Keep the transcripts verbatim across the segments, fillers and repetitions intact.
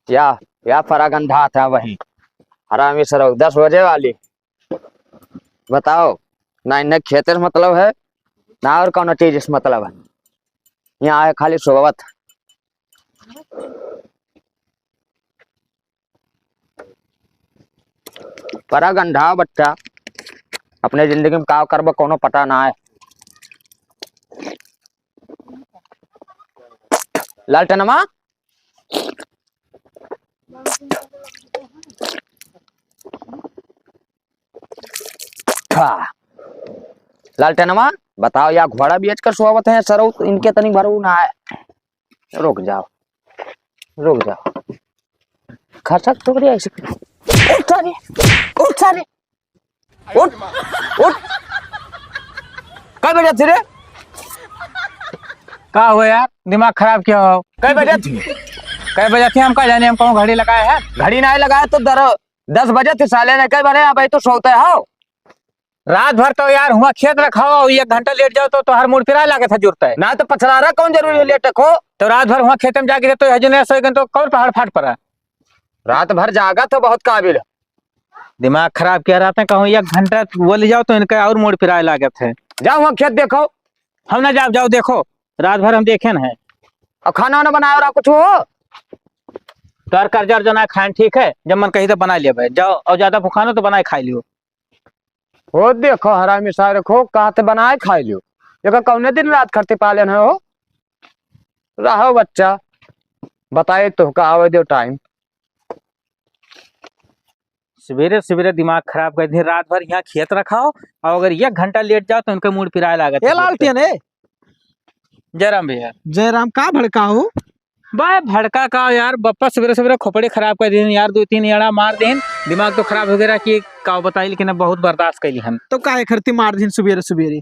या, या परागंधा था वही। हरामी सरौ, दस बजे वाली। बताओ, ना इन्हें खेते से मतलब है, ना और कौनो चीज से मतलब है। यहाँ आए खाली सोवत। परागंधा बच्चा, अपने जिंदगी में का करबो, कौनो पता ना है। लालटेनमा, हाँ। लालटेनमा, बताओ, या घोड़ा बेच कर सोवत है सरऊ, इनके तनी भरू ना है। रुक जाओ, रुक जाओ। खसक टुकड़ी ऐसे। उठ सारे, उठ सारे, उठ, उठ। कै बजे थी रे? का हो यार, दिमाग खराब किया हो? कै बजे थी? कै बजे थी, हम का जाने, हम कहूँ घड़ी लगाए है? घड़ी नाहीं लगाए तो दर-, दस बजे थी साले ने, कै बजे? अब तो सोते हो। रात भर तो यार हुआँ खेत रखाओ, एक घंटा लेट जाओ तो तोहार मूड़ पिराए लागे था जुरता है। ना तो पछलारा कौन जरूरी है लेटे को? तो रात भर हुआँ खेते में जाके तो हजने सोए तो कौन पहाड़ फाट पड़ा? रात भर जागा तो बहुत काबिल है। दिमाग खराब किया रहते हैं, कहूँ एक घंटा वो ले जाओ तो इनका और मूड़ पिराए लागत है। जाओ हुआँ खेत देखो। हम ना जाओ, जाओ देखो, रात भर हम देखे न है। और खाना वाना बनाए रहा कुछ हो? तोर कर्जा उर्जा ना खाएन, ठीक है, जब मन कही तो बना लिया भाई, जाओ, और ज्यादा भुखानो तो बनाए खाई लियो। हो देखो हरामी सारे को, कहाँ ते बनाए खाई लियो, एक कौने दिन रात खरती पालन है हो? रहो बच्चा, बताए तो का आवे दो टाइम। सवेरे सवेरे दिमाग खराब कर दिए, रात भर यहाँ खेत रखाओ और अगर एक घंटा लेट जाओ तो उनका मूड़ पिराए लागत ए है। लालटेन, ए। जयराम भैया। जयराम, का भड़का हो? बा भड़का का यार, बप्पा सवेरे सवेरे खोपड़ी खराब कर दिन यार, दो तीन एड़ा मार दिन, दिमाग तो खराब हो गया कि का बताई, लेकिन अब बहुत बर्दाश्त कैली हम। तो काहे खरती मार दिन सवेरे सवेरे?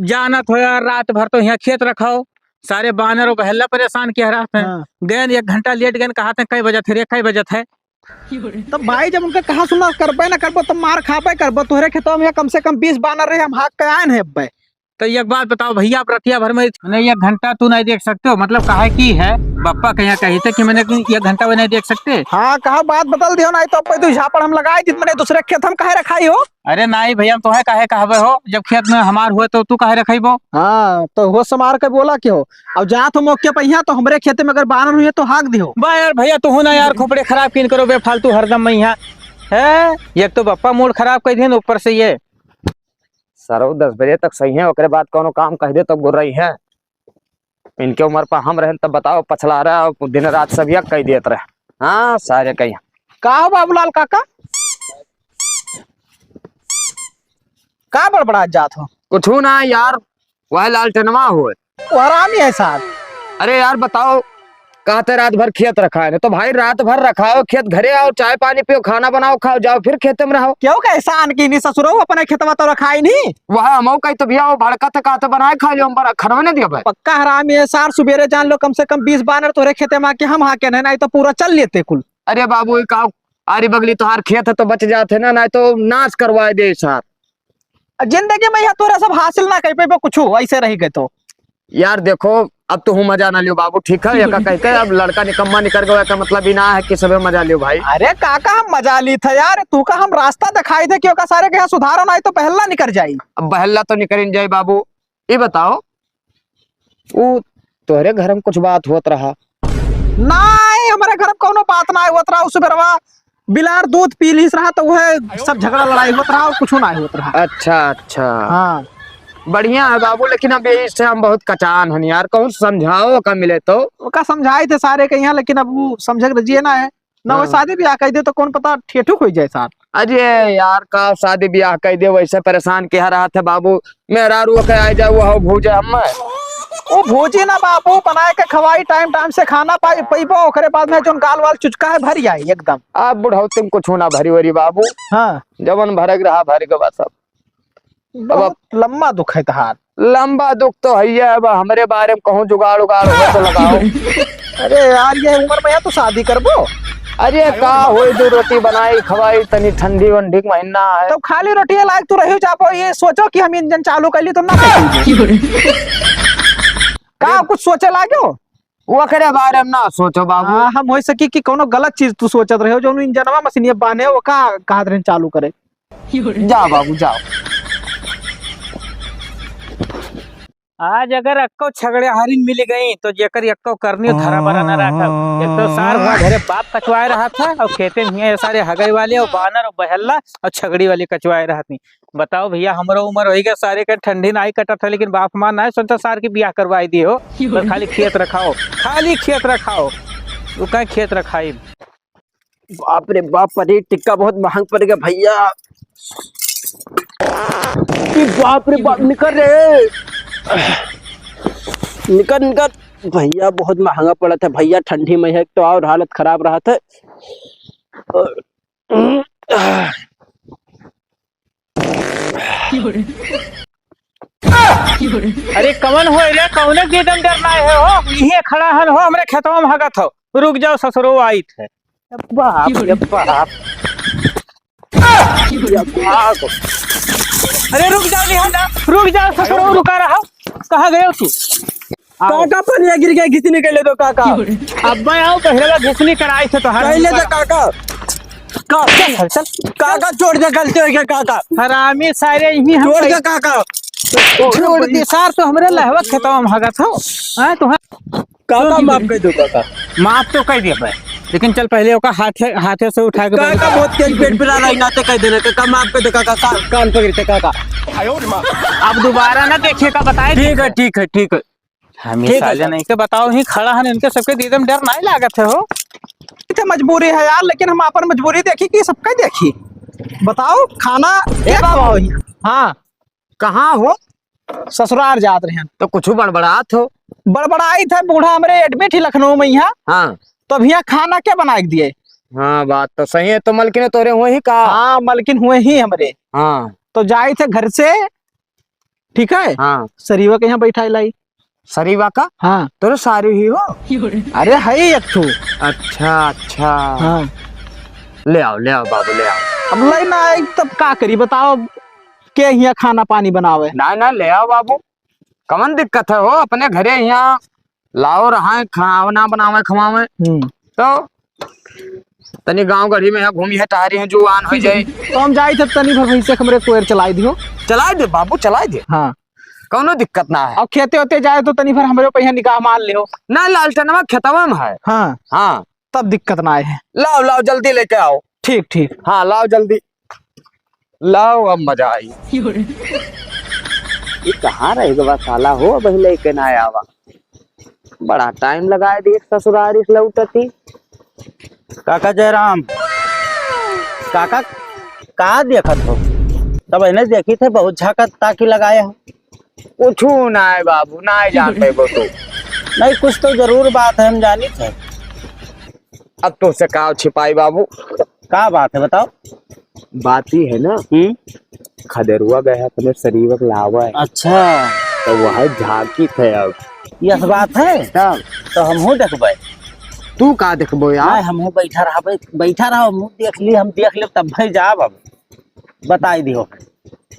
जानत हो यार, रात भर तो यहाँ खेत रखाओ, सारे बानर और बहल्ला परेशान किया रहते हैं। हाँ। गए एक घंटा लेट गए, कहा थे कई बजत है रे, कई बजत है। तब भाई जब उनका कहा सुना करबे ना करबो, तब मार खाबे करबो। तोहरे खेतवा में कम से कम बीस बानर रहे, हम हाक के आए हैं अब्बे। तो एक बात बताओ भैया, आप रतिया भर में नहीं एक घंटा तू नहीं देख सकते हो, मतलब काहे की है बप्पा कहीं कही थे कि मैंने कि एक घंटा वो नहीं देख सकते। हाँ, कहा बात बदल दियो, नहीं तो अब तू झापड़ हम लगाए जित मैंने दूसरे खेत हम काहे रखाई हो। अरे नाई भैया, हम तोहे काहे कहबे हो, जब खेत में हमार हुए तो तू काहे रखइबो? हाँ, तो होश संभार के बोला के हो। अब जात हो मौके पे यहाँ, तो हमरे खेते में अगर बानर हुए तो हाक दिहो। बा यार भैया, तू हो ना यार, खोपड़े खराब किन करो बेफालतू हरदम में यहाँ। है, एक तो बप्पा मूड खराब कर दिन, ऊपर से ये। सरऊ दस बजे तक सही है, ओकरे बाद कौनो काम कह दे तब गुर्रई है। इनके उम्र पर हम रहेन तब बताओ, पछला रहा, दिन रात सब यक कह देत रहे। हाँ, सारे कहीं। का हो बाबूलाल काका, का बड़बड़ात जात हो? कुछ ना यार, वह लालटेनवा हो। वो हरामी है साहब। अरे यार बताओ, कहते रात भर खेत रखा है ना, तो भाई रात भर रखाओ खेत, घरे आओ, चाय पानी पियो, खाना बनाओ, खाओ, जाओ फिर खेते में रहो। क्यों का एहसान की नहीं ससुरो, अपने खेतवा तो रखाई नहीं। वह हमऊ कही तो भैया वो भड़का था, कहते बनाए खा लियो, हम बड़ा खनवा नहीं दिया भाई। पक्का हरामी है सार, सुबेरे जान लो कम से कम बीस बानर तोरे खेते में आके हम हाके नहीं, नहीं तो पूरा चल लेते कुल। अरे बाबू, ये का आरी बगली तोहार खेत है तो बच जात है ना, नहीं तो नाश करवाए दे सार। जिंदगी में यह तोरा सब हासिल ना कर पेबो कुछ, ऐसे रही गए तो। यार देखो, अब तो हूँ मजा ना लियो बाबू, ठीक है? एका कह के अब लड़का निकम्मा निकल गया, का मतलब ही ना है कि सबे मजा लियो भाई। अरे काका, हम मजा ली था यार, तू का हम रास्ता दिखाई दे, क्यों का सारे के यहाँ सुधारो ना, तो बहल्ला निकल जाई। अब बहल्ला तो निकल जाए बाबू, ये बताओ, ऊ तोहरे घर में कुछ बात होत रहा? नाहीं, हमरे घर में कौनो बात नाहीं होत रहा। उ सुबेरवा बिलार दूध पी लीस रहा, तो वह सब झगड़ा लड़ाई होत रहा और कुछ नाहीं होत रहा। अच्छा, अच्छा। हाँ। बढ़िया है बाबू, लेकिन अब यही से हम बहुत कचान हन यार, कहूँ समझाओ का मिले तो। ओका समझाई थे सारे के यहाँ, लेकिन अब वो समझे के रजिए ना है। ना वो हाँ। शादी ब्याह कह दे तो कौन पता ठेठुक हो जाए साथ। अरे यार, का शादी ब्याह कह दे, वैसे परेशान किया रहा था बाबू। मेहरारू के आ जाए, वो भूजे हम। वो भूजी ना बाबू, बनाए के खवाई, टाइम टाइम से खाना पाई, पीबो, ओकरे बाद में जोन गाल वाल चुचका है, भर जाए एकदम। अब बुढ़ौती में कुछ ना भरी वरी बाबू। हाँ। जवन भरे के रहा, भर के बस अब। बहुत अब लम्बा दुख है तहार। लम्बा दुख तो है, अब हमरे बारे में कहूँ जुगाड़ उगाड़ हो तो लगाओ। अरे यार, ये उम्र में है तो शादी करबो? अरे का होई, दो रोटी बनाई खवाई, तनी ठंडी वंडी के महीना है। तो खाली रोटी लायक तू रही जाबो, ये सोचो कि हम इंजन चालू कर ली तो ना कर ली। का कुछ सोचे लागो? ओकरे बारे में ना सोचो बाबू। हाँ, हम होइ सकी कि कौनो गलत चीज तू सोचत रहे हो, जो इंजनवा मशीनिया बांधे, ओका कहत रहे चालू करे। जाओ बाबू, जाओ। आज अगर अक्को छगड़े हारिन मिल गई, तो जेकर अक्को करनी धरा बरा न राखब। एक तो सार हुआ घरे बाप कचवाए रहा था, और खेते में हियां ये सारे हगई वाले और बानर और बहल्ला और छगड़ी वाले कचवाए रहती। बताओ भैया, हमरो उम्र होई गया, सारे के ठंडी नाई कटत है, लेकिन बाप माँ नाई सोचता सार की बियाह करवाई दिए हो, बस खाली खेत रखाओ, खाली खेत रखाओ। वो कहीं खेत रखाई। बाप रे बाप, पनीर टिक्का बहुत महंग पड़ गया भैया। ई बाप रे बाप, निकल रे, निकल निकल। भैया बहुत महंगा पड़त है भैया, ठंडी में है तो और हालत खराब रहत है। अरे कवन हो रे, कौने के एकदम डर ना है हो? इहे खड़ा हन हो, हमरे खेतवा में हगत हो। रुक जाओ ससुरो, आइत है। बाप रे बाप। अरे रुक जाओ, नहीं हटा, रुक जाओ ससुरो, रुका रहा। कहाँ गए हो तू? आओ। काका, पनिया गिर गया, घिसनी कर ले दो काका। अब मैं आओ, पहले घिसनी कराई थे तो हर कर ले दो काका। का-, चल, चल। काका, छोड़ दे, गलती हो गया काका। हरामी सारे, यही हम छोड़ दे काका। छोड़ दे सार, तो हमरे लहवा खेतवा में हगत हो। हाँ, तो हाँ। काका, माफ कर दो काका। माफ तो कर दिया भाई, लेकिन चल पहले ओका हाथे, हाथे से उठा के काका, बहुत तेज पेट पिरा रहा है, नाते कह देना काका, माफ कर दो काका, का-, कान पकड़ते काका। अब दोबारा ना देखिए का बताए। ठीक है, ठीक है, ठीक है। हम ये ठीक है, साले सर। नहीं के बताओ, ही खड़ा हन, इनके सबके दीदम डर नहीं लागत है हो। इतने मजबूरी है यार, लेकिन हम अपन मजबूरी देखी कि सबका देखी। बताओ, खाना ए एक बाबू। खाओ। हाँ। कहाँ हो? ससुरार जात रहे हैं। तो कुछ बड़बड़ात हो? बड़बड़ाई थे, बूढ़ा हमरे एडमिट ही लखनऊ में यहाँ। हाँ। तो अब यहाँ खाना क्या बना के दिए? हाँ, बात तो सही है। तो मलकिन तोरे हुए ही का? हाँ, मलकिन हुए ही हमरे। हाँ। तो जाई थे घर से, ठीक है? हाँ। सरीवा के यहाँ बैठाई लाई। सरीवा का? हाँ। तोरे सारी ही हो? अरे है ही एक ठो। अच्छा, अच्छा। हाँ। ले आओ, ले आओ बाबू, ले आओ। अब लाई ना आई तब का करी बताओ, के हियाँ खाना पानी बनावे? ना, ना, ले आओ बाबू, कमन दिक्कत है हो, अपने घरे हियाँ लाओ रहा है, खाना बनावे, खवावे। हम्म। तो तनी गाँव गढ़ी में है, घूमी है, टहरी है, जुआन हो जाए। तो हम जाई थे तनी भर भैंसे हमरे कोयर चलाई दियो। चलाई दे बाबू, चलाई दे। हाँ। कौनो दिक्कत ना है। और खेते होते जाए तो तनी भर हमरे पे यहाँ निगाह मार लियो। ना, लालटनवा खेतवा में है। हाँ। हाँ। तब दिक्कत ना आए है। लाओ, लाओ, जल्दी लेके आओ। ठीक, ठीक। हाँ, लाओ जल्दी। लाओ, अब मजा आई। यो रे। ये कहाँ रह गवा साला हो, अबहीं लेके ना आवा। बड़ा टाइम लगाए दिए ससुरारी से लौटती। काका जयराम, काका का देखत हो? तब इन्हें देखी थे, बहुत झाकत ताकी लगाए हो। कुछू ना है बाबू, ना है जान पेबो तू। नहीं, कुछ तो जरूर बात है, हम जानी थे। अब तोसे का छिपाई बाबू? का बात है बताओ? बात ई है ना, हम्म? खदेरुआ गए है अपने सरीवा के लावे। अच्छा। तो वह झाकी थे अब। यस बात है? तब? तो हमहू देखबे। तू का देखबो यार? नहीं, हमहू बैठा रहबे, बैठा रहो, हमहू देख ली, हम देख लेब तब भाई जाब अब। बताई दियो।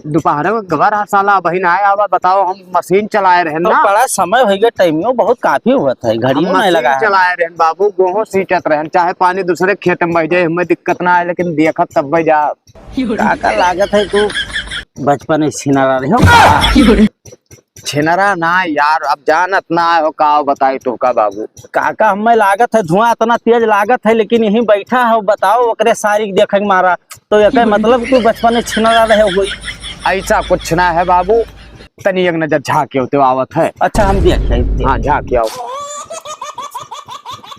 दोपहर में गवा रहा साला, अबहीं ना आवा, बताओ, हम मशीन चलाए रहन तो ना। बड़ा समय होइ गया, टाइमियो बहुत काफी हुआ था, घड़ियो हम नहीं मशीन लगा है। चलाए रहन बाबू, गोहूं सींचत रहन, चाहे पानी दूसरे खेत में बह जाए, हमें दिक्कत ना आए, लेकिन देखत तब बह जा। काका लागत है तू बचपन में छिनरा रहे हो। छिनरा ना यार, अब जानत ना हो का बताई तो का बाबू। काका हमें लागत है धुआं इतना तेज लागत है, लेकिन यहीं बैठा हो, बताओ ओकरे सारी देखे के मारा। तो एकर मतलब तू बचपन में छिनरा रहे होई। ऐसा कुछ ना है बाबू, तनी एक नजर झांक के होते आवत है। अच्छा, हम देख लेते हैं। हाँ, झांक के आओ,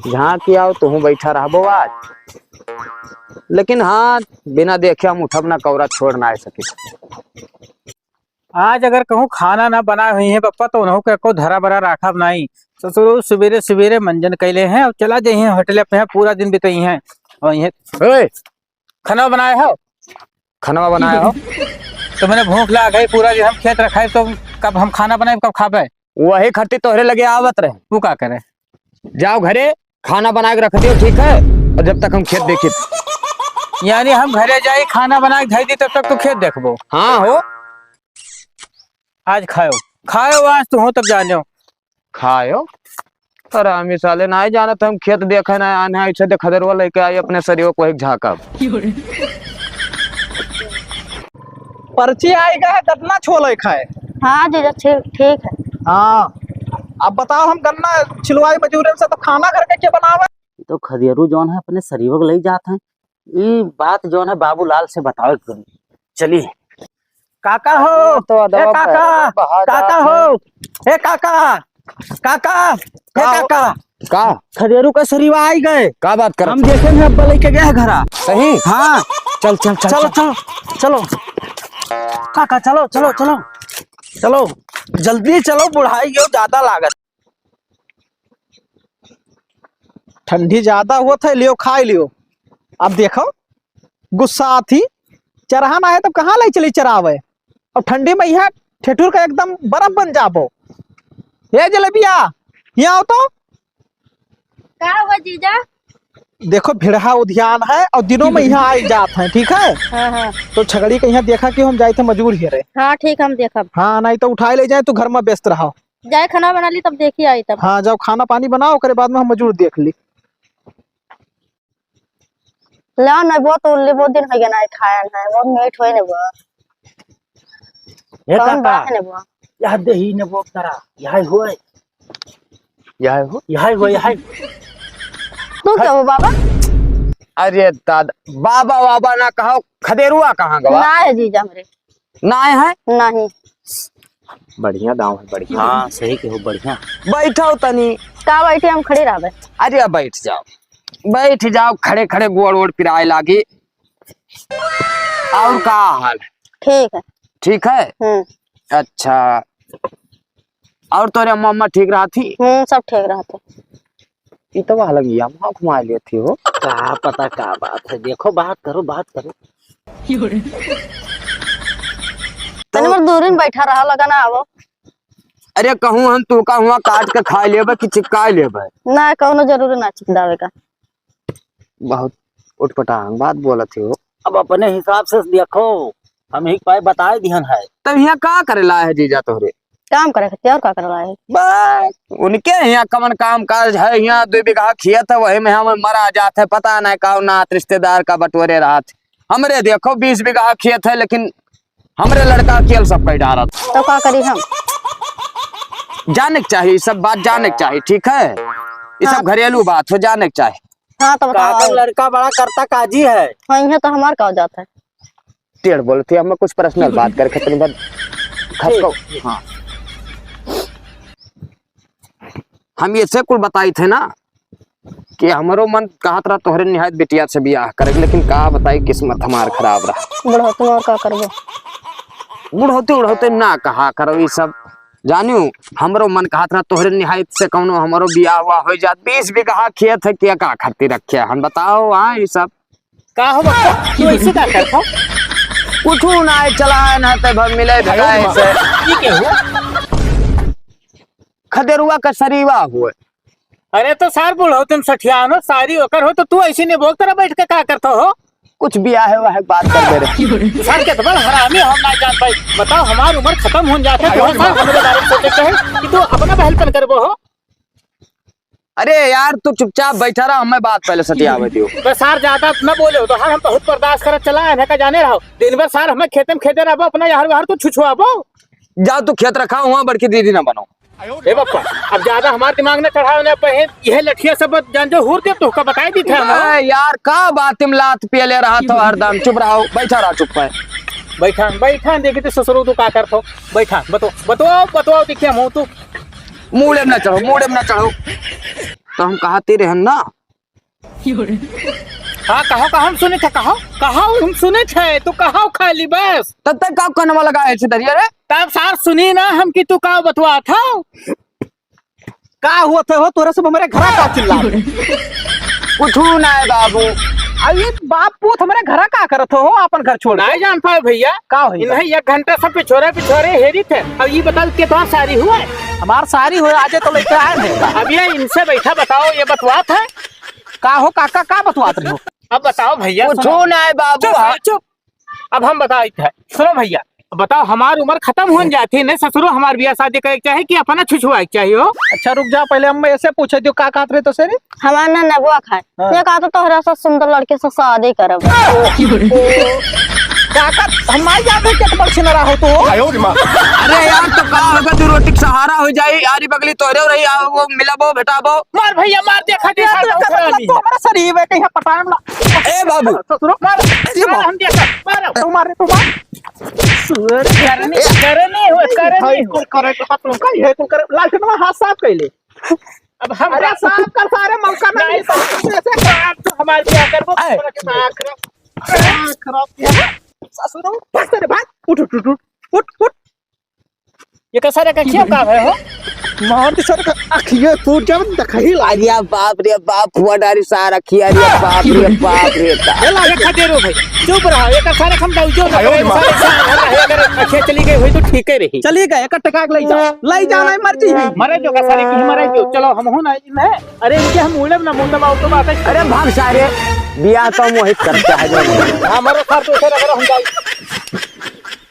झांक के आओ, तू बैठा रहबो आज। लेकिन हाँ, बिना देखे हम उठब ना, कौरा छोड़ ना आ सके। आज अगर कहूँ खाना ना बनाए हुई है पप्पा, तो उन्हों के को धरा बरा राखब नाई। ससुरो सुबेरे सुबेरे मंजन कैले हैं और चला जाइए होटल पे, पूरा दिन बिताई हैं। और ये ओए! खाना बनाए हो? खाना बनाए हो? तो मैंने भूख लाग गई, पूरा दिन हम खेत रखाई, तो कब हम खाना बनाए, कब खाबे? वही खट्टी तोहरे लगे आवत रहे। तू का करे? जाओ घरे, खाना बना के रख दियो, ठीक है? और जब तक हम खेत देखित। यानी हम घरे जाई, खाना बना के धई दी, तब तक तू खेत देखबो? हाँ हो। आज खायो, खायो आज तू हो, तब जानियो। खायो? हरामी साले, नाहीं जानत हम खेत देखे ना आने, ऐसे दे खदेरवा लेके आई अपने सरियो को एक झाँकब। पर्ची आई गए है, दतना छोले खाए। हाँ जीजा, ठीक, ठीक है। हाँ, अब बताओ, हम गन्ना छिलवाई मजूरन से, तो खाना घर के क्या बनावे? तो खदेरू जौन है अपने सरियो को ले जात हैं, ई बात जौन है बाबूलाल से बतावे के पड़ी। चली। काका हो, तो ए अदवा काका, बहार काका जात हो, है। ए काका, काका, ए का हो? काका। का? खदेरू का सरिवा आई गए। का बात करत हम हो? देखे में अब्बा लेके गया घरा। सही? हाँ। चल, चल, चल, चलो, चल। चलो, चलो। काका, चलो, चलो, चलो। चलो, जल्दी चलो, बुढ़ाई यो ज्यादा लागत। ठंडी ज्यादा होत है, लियो, खाई लियो। अब देखो, गुस्सा आती, चरहा ना है तब कहाँ ले चली चरावे? अब ठंडी में यहाँ ठेठुर का एकदम बर्फ बन जाबो। ए जलेबिया, यहाँ आओ तो। का हुआ जीजा? देखो, भिड़हा उद्यान है और दिनों में यहाँ आई जात है, ठीक है? हाँ, हाँ। तो छगड़ी के यहाँ देखा कि हम जाए थे मजूर हेरे। हाँ, ठीक, हम देखब। हाँ, नहीं तो उठाए ले जाए, तू घर में व्यस्त रहो। जाए खाना बना ली, तब देखी आई तब। हाँ, जाओ खाना पानी बनाओ, ओकरे बाद में हम मजूर देख ली। लाओ नेबो तो उल्ली बहुत दिन हो गया ना खाया ना, बहुत मीठ होए नेबो। हे कौन काका, बा है नेबो? यह देही नेबो तरा, यह होए। यह हो? यह हो, यह। तू क्या हो बाबा? अरे दादा, बाबा वाबा ना कहो, खदेरुआ कहाँ गवा? ना है जीजा हमरे। नाय है? नहीं। बढ़िया दाव है, बढ़िया। हाँ, सही कहो, बढ़िया। बैठो तनी। का बैठे, हम खड़े रहबे। अरे बैठ जाओ, बैठ जाओ, खड़े खड़े गोड़ वोड़ पिराए लागी। और का हाल है? ठीक है। ठीक है? हम्म। अच्छा, और तोरे अम्मा अम्मा ठीक रहत ही? हम्म, सब ठीक रहत है। ई तो वाला गया, मुँह घुमा लेती हो। का पता का बात है, देखो, बात करो, बात करो। तनी बार दूरी में बैठा रहा, लगा ना आवो। अरे, कहूँ हम तू का हुआ काट के खा लेबे कि चिपका लेबे? ना, कौनो जरूरी ना चिपकावे का। बहुत उटपटांग बात बोलत हो। अब अपने हिसाब से देखो, हम ही पाए बताए दिहन है। तब यहाँ का करे ला है जीजा तोहरे? काम करे खातिर, और का करे ला है? बस, उनके यहाँ कवन काम काज है? यहाँ दो बीघा खेत है, वही में हम मरा जात है, पता नहीं का नात रिश्तेदार का बटोरे रहत। हमरे देखो बीस बीघा खेत है, लेकिन हमरे लड़का अकेल सब कई डारत। तो का करी हम? जाने के चाही, ई सब बात जाने के चाही, ठीक है? ई सब हाँ। घरेलू बात हो, जाने के चाही। हाँ, तो बताओ। काकर लड़का बड़ा करता काजी है। हाँ, इहे तो हमार का हो जात है। टेढ़ बोलत ही, हमें कुछ personal बात करे खातिर बस खसको। ठीक। हाँ। हम ऐसे कुल बताई थे ना कि हमरो मन कहत रहा तोहरे निहायत बिटिया से बियाह करे, लेकिन का बताई, किस्मत हमार खराब रहा। बुढ़ौती में और का करबो? बुढ़ौती उढ़ौती ना कहा करो ई सब, जानियो, हमरो मन कहत रहा तोहरे निहायत से कौनो हमरो बियाह हुआ हो जात। बीस बीघा खेत है, के का खातिर रखे हन, बताओ। हाँ, ई सब का हो बप्पा? तू ऐसे का करत हो? कुछू ना है, चला है ना ते भर मिले अरे भगाए माँ। से। ई के हो? खदेरुआ का सरीवा हुए। अरे तो सार बुढ़ौती में सठियान हो, सारी ओकर हो, तो तू ऐसे नहीं बोलत रहा, बैठ के का करत हो? कुछ बियाह हुआ है, बात कर दे रहे। सार के तो बड़ हरामी हो, हम ना जान पाई। बताओ, हमार उम्र खत्म होन जात है, अरे तो सार वाह। हमरे बारे में सोचे के है कि तू अपना बहलपन करबो हो। अरे यार, तू चुपचाप बैठा रहा, हमें बात पहले सटियावे दियो। तो सार ज्यादा न बोले हो, तो हर हम बहुत बर्दाश्त करत चला है, का जाने रहो। दिन भर सार हमें खेते में खेते रहबो, अपना यार बाहर तू छुछुआबो। जा तू खेत रखा हुआ, बड़की दीदी ना बनो। ए बप्पा, अब ज्यादा हमार दिमाग न चढ़ावे ना पहे, यह लठिया सब जान जो हुर दे, तोहका बताई दी थे हम। ए यार, का बात में लात पियले रहा तो हरदम, चुप रहो, बैठा रहा चुप पे। बैठा, बैठा, देखी तो ससुरो तू का करत हो, बैठा, बतो, बतो, बतो, देखिए हम तू। मूड़े में ना चढ़ो, मूड़े में ना चढ़ो। तो हम कहते रहन ना। हाँ, कहो, कहो, हम सुने थे, कहो, कहो, हम सुने थे, तू कहो खाली बस। तब तक का कनवा लगा है इधर, अरे? तब सार सुनी ना हम कि तू का बतवा था। का हुआ थे हो, तोरे सब हमारे घरा का चिल्ला? कुछू ना है बाबू। अब ये बाप पूत हमारे घरा का करत हो, अपन घर छोड़ के? नहीं जान पाए भैया। का होई इन्हें बा? एक घंटा से पिछोरे पिछोरे हेरी थे। अब ये बता के तो सारी हुआ है। हमार सारी हुआ, आजे तो लेके आए हैं। अब ये इनसे बैठा बताओ, ये बतवात है। का हो काका, का बतवात रहे हो? अब बताओ भैया, कुछू सुनो। ना है बाबू, चुप, हाँ। चुप। अब हम बताइत है, सुनो भैया, बताओ, हमार उमर खतम होन जात ही, नहीं ससुरो हमार बियाह शादी करे के चाही कि अपना छुछुआए के चाही हो? अच्छा रुक जा, पहले हम ऐसे पूछे दियो, का कहत रहे तो से रे? हमार ना नगुआ खाए। हाँ। ये कहा तो तोहरा से सुंदर लड़के से शादी करब। काका, हम ना जाने के बड़ छिनरा हो तो। अरे यार, तो का होगा, दू रोटी के सहारा हो जाई, आरी बगली तोहरे रही, आओ, वो मिलाबो, भेटाबो। मार भैया, मार, देखा, देखा, देखा, देखा, देखा, तू हमारा शरीर है, कहीं पटाएम ना। ए बाबू। ससुरो, मार, ए मार, बाबू। हम देखा, मार। तू मार रे, तू मार। सुअर, करनी, करनी हो, करनी भाई, हो। कुल करे के बात तुम का, ये कुल करे, लाल चंदवा हाथ साफ कर ले। अब हम अरे का साफ कर सारे, मौका ना नहीं, मिलता। तो ऐसे कर, आप तो हमारे क्या करबो, ए। तुम्हारा के साथ खराब, खराब किया। ससुरो, भाग सारे, भाग। उठ, उठ, उठ, उठ, उठ, उठ। ये का सारे का क्या काम है हो? मार दे सारे का अखिए फूट जावन, देखही ला। अरे बाप रे बाप, फुआ डारी सार अखिया रे बाप रे बाप रे। ये ला, ये खा दे रो भाई। चुप रहा, ये का सारे हम डाल जो आयो रे माँ। सारे का हम रहे, अगर अखिया चली गई हुई तो ठीक ही रही। चली गए, एक टका के ले जाओ। ले जाना है मर्जी है। मरे जो का सारे की मरे जो। चलो हम हो ना इन्हें। अरे इनके हम उड़े ना मुंडा बाबू तो बात है। अरे भाग सारे, बियाह तो मोहित करता है जो। हमारे साथ तो सर अगर हम जाए।